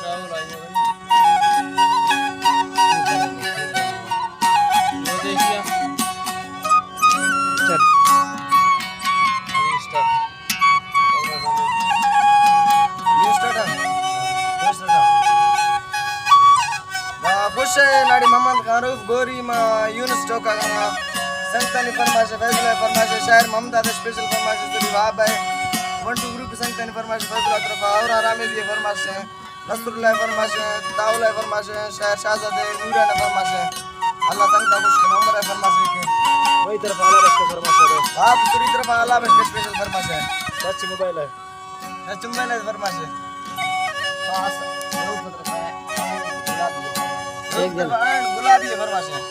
چل۔ New start ہے۔ New start ہے۔ دا خوش ہے ناڑی محمد خان روف گوری ما یونس چوکا گا۔ سنگتانی فرمائش ہے، فیصلہ فرمائش ہے، شاعر محمد دادا اسپیشل فرمائش ہے، سری واب ہے۔ ون ٹو گروپ سنگتانی فرمائش ہے، فیصلہ طرف اور آرام دی فرمائش ہے۔ نصر اللہ فرمائش ہے، داؤ اللہ فرمائش ہے، شاعر شاہزادے نوران فرمائش ہے۔ اللہ سنگتا خوش کن عمر فرمائش ہے کہ وہی طرف آلا بخش فرمائش ہے۔ آپ سری طرف آلا بخش اسپیشل فرمائش ہے۔ سچ موبائل ہے۔ چمبل ہے فرمائش ہے۔ خاص، روز بدر ہے۔ گلابی ہے۔ روز بدر ہے، گلابی ہے فرمائش ہے۔